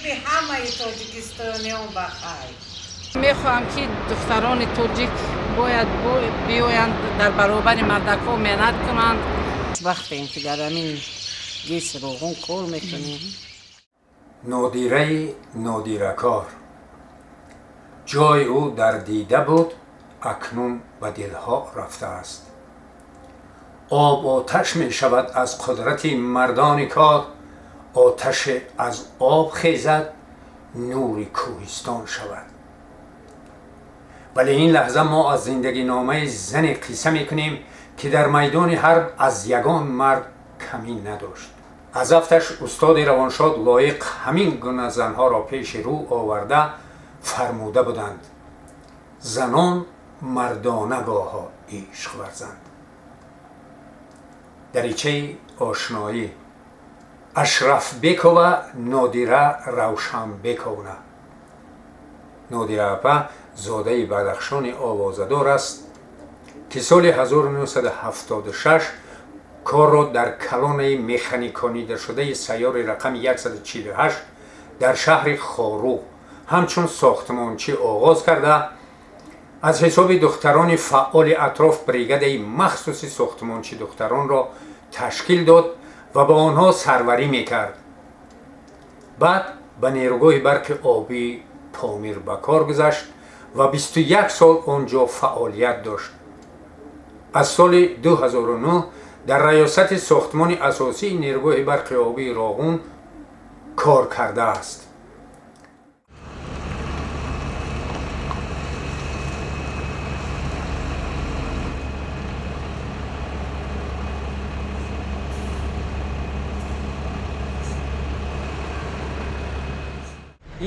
Субҳи ҳамаи тоҷикистониён ба хайр. Мехоҳам, ки духтарони тоҷик бояд биёянд, дар баробари мардакҳо меҳнат кунанд. Вақтем, ки дар ҳамин ГЭС Роғун кор мекунем. Нодираи нодиракор, ҷои ӯ дар дида буд, акнун ба дилҳо рафтааст. Об оташ мешавад аз қудрати мардони кор, оташе аз об хезад, нури кӯҳистон шавад. Вале ин лаҳза мо аз зиндагиномаи зане қисса мекунем, ки дар майдони ҳарб аз ягон мард камӣ надошт. Аз афташ устоди равоншод Лоиқ ҳамин гуна занҳоро пеши рӯ оварда фармуда буданд: занон мардона гоҳо ишқ варзанд. Даричаи ошноӣ: Ашрафбекова Нодира Равшанбековна. Нодира апа зодаи Бадахшони овозадор аст, ки соли 1976 корро дар калонаи механиконидашудаи сайёри рақами 148 дар шаҳри Хоруғ ҳамчун сохтмончӣ оғоз карда, аз ҳисоби духтарони фаъоли атроф бригадаи махсуси сохтмончи духтаронро ташкил дод ва ба онҳо сарварӣ мекард. Баъд ба нерӯгоҳи барқи обии Помир ба кор гузашт ва 21 сол он ҷо фаъолият дошт. Аз соли 2009 дар раёсати сохтмони асосии нерӯгоҳи барқи обии Роғун кор кардааст.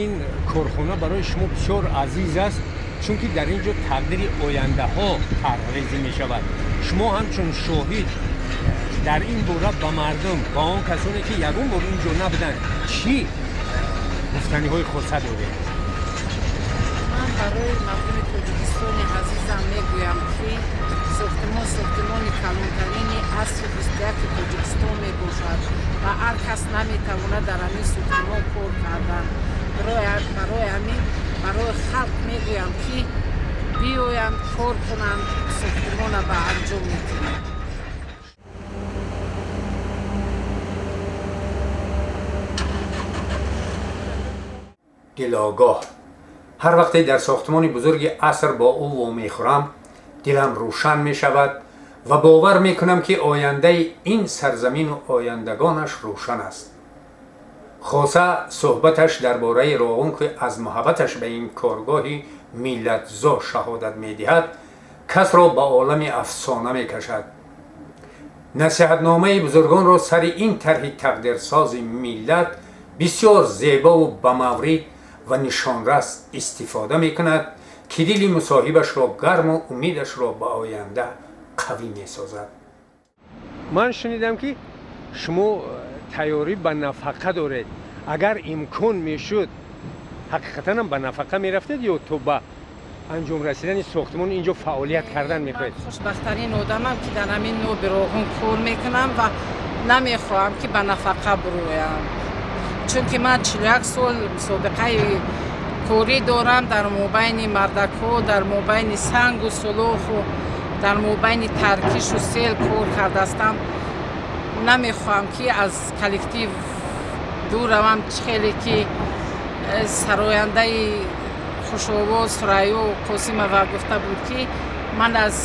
Ин корхона барои шумо бисёр азиз аст, чунки дар ин ҷо тақдири ояндаҳо тарҳрезӣ мешавад. Шумо ҳамчун шоҳид дар ин бора ба мардум, ба он касоне, ки ягон бор ин ҷо набуданд, чӣ гуфтаниҳои хоса доред? Ман барои мардуми Тоҷикистони азизам мегӯям, ки сохтмон сохтмони калонтарини асри 21-и Тоҷикистон мебошад ва ҳар кас наметавонад дар ҳамин сохтмон кор кардан. Барои ҳамин барои халқ мегӯям, ки биёянд, кор кунанд, сохтмона ба анҷом медиҳанд. Дилогоҳ, ҳар вақте дар сохтмони бузурги аср бо ӯ вомехӯрам, дилам рӯшан мешавад ва бовар мекунам, ки ояндаи ин сарзамину ояндагонаш рӯшан аст. Хоса суҳбаташ дар бораи Роғун, ки аз муҳаббаташ ба ин коргоҳи миллатзо шаҳодат медиҳад, касро ба олами афсона мекашад. Насиҳатномаи бузургонро сари ин тарҳи тақдирсози миллат бисёр зебову бамаврид ва нишонрас истифода мекунад, ки дили мусоҳибашро гарму умедашро ба оянда қавӣ месозад. Ман шунидам, ки шумо тайёрӣ ба нафақа доред. Агар имкон мешуд, ҳақиқатанам ба нафақа мерафтед ё то ба анҷом расидани сохтмон инҷо фаъолият кардан мехоҳед? Хушбахттарин одамам, ки дар ҳамин НОБи Роғун кор мекунам ва намехоҳам, ки ба нафақа бироям, чунки ман 41 сол собиқаи корӣ дорам дар мобайни мардакҳо, дар мобайни сангу сулоху, дар мобайни таркишу сел кор кардастам. Намехоҳам, ки аз коллектив дур равам. Чӣ хеле ки сарояндаи хушовоз Сурайё Қосимова гуфта буд, ки ман аз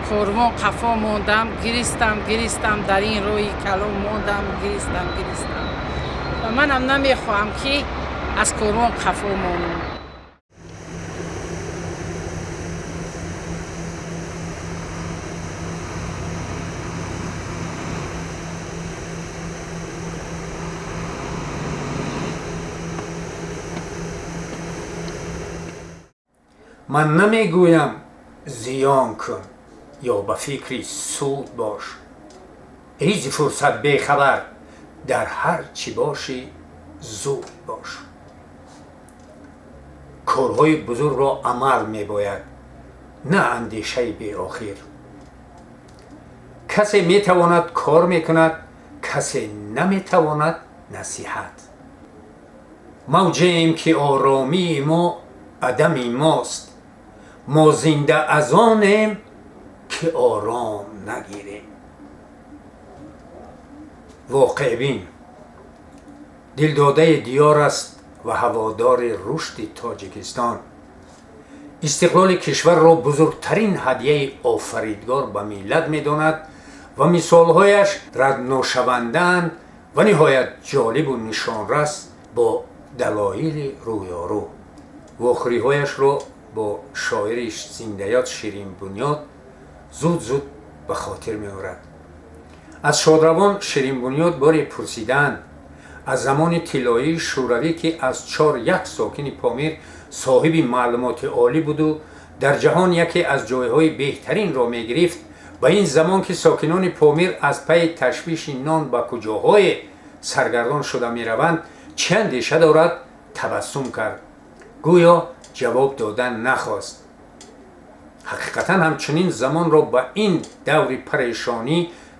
корвон қафо мондам, гиристам, гиристам, дар ин роҳи калон мондам, гиристам, гиристам, ва манам намехоҳам, ки аз корвон қафо монам. Ман намегӯям зиён кун ё ба фикри суд бош, эй зи фурсат бехабар, дар ҳар чӣ бошӣ зуд бош. Корҳои бузургро амал мебояд, на андешаи беохир. Касе метавонад, кор мекунад, касе наметавонад, насиҳат. Мавҷеем ки оромии мо адами мост, мо зинда аз онем ки ором нагирем. Воқеъбин дилдодаи диёр аст ва ҳаводори рушди Тоҷикистон. Истиқлоли кишварро бузургтарин ҳадияи офаридгор ба миллат медонад ва мисолҳояш радношавандаанд ва ниҳоят ҷолибу нишонрас бо далоили рӯёрӯ. Вохӯриҳояшро бо шоири зиндаёд Ширинбунёд зуд-зуд ба хотир меорад. Аз шодравон Ширинбунёд боре пурсидаанд, аз замони тиллоии шӯравӣ, ки аз 4-1 сокини Помир соҳиби маълумоти олӣ буду дар ҷаҳон яке аз ҷойҳои беҳтаринро мегирифт, ба ин замон ки сокинони Помир аз пайи ташвиши нон ба куҷоҳое саргардон шуда мераванд, чӣ андеша дорад, табассум кард, гӯё ҷавоб додан нахост. Ҳақиқатан ҳамчунин замонро ба ин даври парешонӣ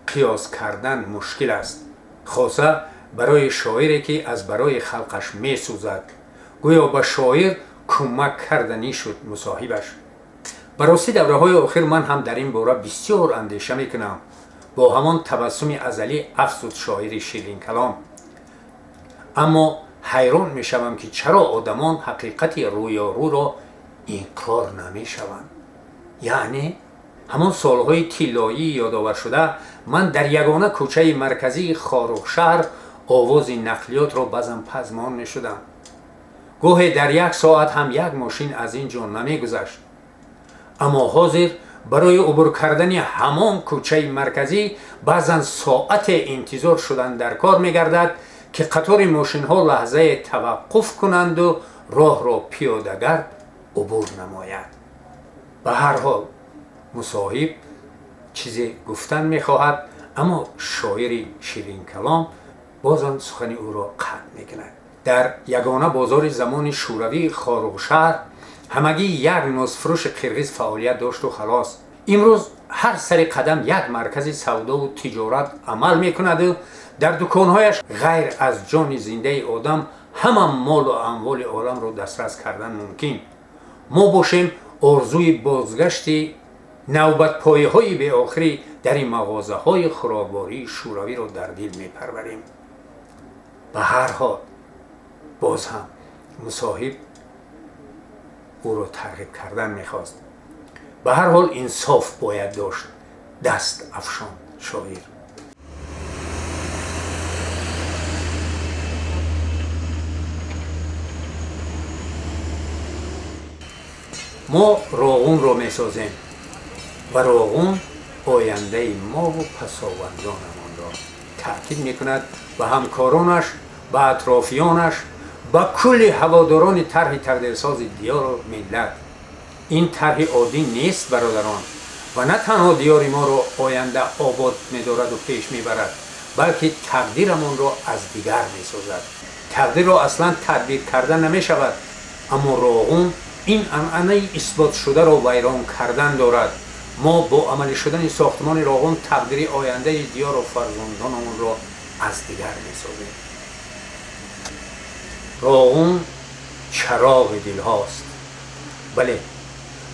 қиёс кардан мушкил аст, хоса барои шоире ки аз барои халқаш месӯзад. Гӯё ба шоир кӯмак карданӣ шуд мусоҳибаш. Ба ростӣ, давраҳои охир ман ҳам дар ин бора бисёр андеша мекунам, бо ҳамон табассуми азалӣ афзуд шоири ширинкалом. Аммо ҳайрон мешавам, ки чаро одамон ҳақиқати рӯёрӯро инкор намешаванд. Яъне ҳамон солҳои тиллоии ёдоваршуда ман дар ягона кӯчаи марказии Хоруғшаҳр овози нақлиётро баъзан пазмон мешудам. Гоҳе дар як соат ҳам як мошин аз ин ҷо намегузашт. Аммо ҳозир барои убур кардани ҳамон кӯчаи марказӣ баъзан соате интизор шудан дар кор мегардад, ки қатори мошинҳо лаҳзае таваққуф кунанду роҳро пиёдагард убур намояд. Ба ҳар ҳол, мусоҳиб чизе гуфтан мехоҳад, аммо шоири ширинкалом бозам сухани ӯро қатъ мекунад. Дар ягона бозори замони шӯравии Хоруғшаҳр ҳамагӣ як нозфурӯши қирғиз фаъолият дошту халос. Имрӯз ҳар сари қадам як маркази савдову тиҷорат амал мекунаду дар дуконҳояш ғайр аз ҷони зиндаи одам ҳама молу амволи оламро дастрас кардан мумкин. Мо бошем орзуи бозгашти навбатпоиҳои беохирӣ дар ин мағозаҳои хӯроквории шӯравиро дар дил мепарварем. Ба ҳар ҳол, боз ҳам мусоҳиб ӯро тарғиб кардан мехост. Ба ҳар ҳол, инсоф бояд дошт, даст афшонд шоир. Мо Роғунро месозем ва Роғун ояндаи мову пасовандонамонро таъкид мекунад ба ҳамкоронаш, ба атрофиёнаш, ба кулли ҳаводорони тарҳи тақдирсози диёру миллат. Ин тарҳи оддӣ нест, бародарон, ва на танҳо диёри моро оянда обод медораду пеш мебарад, балки тақдирамонро аз дигар месозад. Тақдирро аслан тадбир карда намешавад, аммо Роғун ин анъанаи исботшударо вайрон кардан дорад. Мо бо амалӣ шудани сохтмони Роғун тақдири ояндаи диёру фарзандонамонро аз дигар месозем. Роғун чароғи дилҳост. Бале,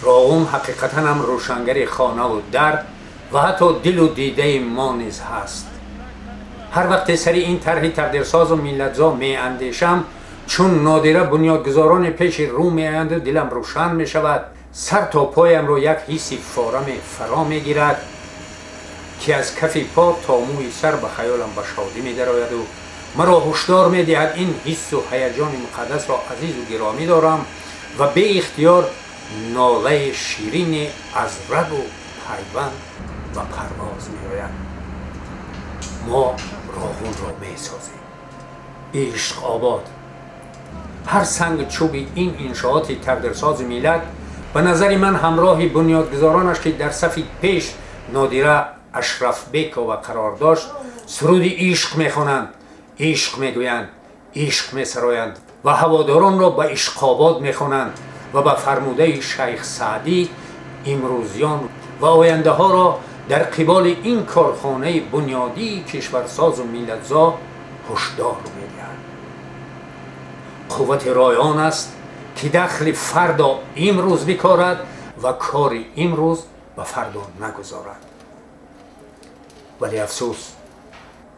Роғун ҳақиқатан ҳам рӯшангари хонаву дар ва ҳатто дилу дидаи мо низ ҳаст. Ҳар вақте сари ин тарҳи тақдирсозу миллатзо меандешам, чун Нодира бунёдгузорони пеши рӯ меоянду дилам рӯшан мешавад, сар то поямро як ҳисси фораме фаро мегирад, ки аз кафи по то мӯи сар ба хаёлам ба шодӣ медарояду маро ҳушдор медиҳад. Ин ҳиссу ҳаяҷони муқаддасро азизу гиромӣ дорам ва беихтиёр нолаи ширине аз рагу пайванд ба парвоз меояд. Мо Роғунро месозем. Ишқ обод. Ҳар сангу чӯби ин иншооти тақдирсози миллат ба назари ман ҳамроҳи бунёдгузоронаш, ки дар сафи пеш Нодира Ашрафбекова қарор дошт, суруди ишқ мехонанд, ишқ мегӯянд, ишқ месароянд ва ҳаводоронро ба Ишқобод мехонанд ва ба фармудаи шайх Саъдӣ имрӯзиён ва ояндаҳоро дар қиболи ин корхонаи бунёдии кишварсозу миллатзо ҳушдор медиҳанд. Қуввати рой он аст, ки дахли фардо имрӯз бикорад ва кори имрӯз ба фардо нагузорад. Вале афсӯс,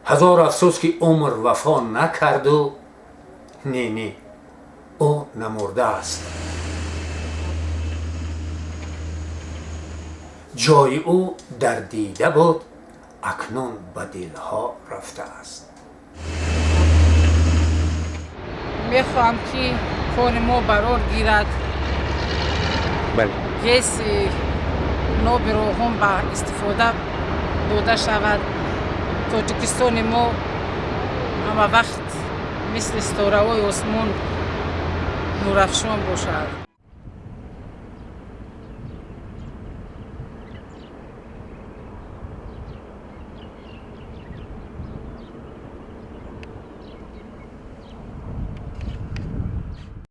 ҳазор афсӯс, ки умр вафо накарду не, не, ӯ намурдааст. Ҷои ӯ дар дида буд, акнун ба дилҳо рафтааст. Мехоҳам, ки кори мо барор гирад. Бале. ГЭСи ноби Роғун ба истифода дода шавад. Тоҷикистони мо ҳама вақт мисли ситораҳои осмон нурафшон бошад.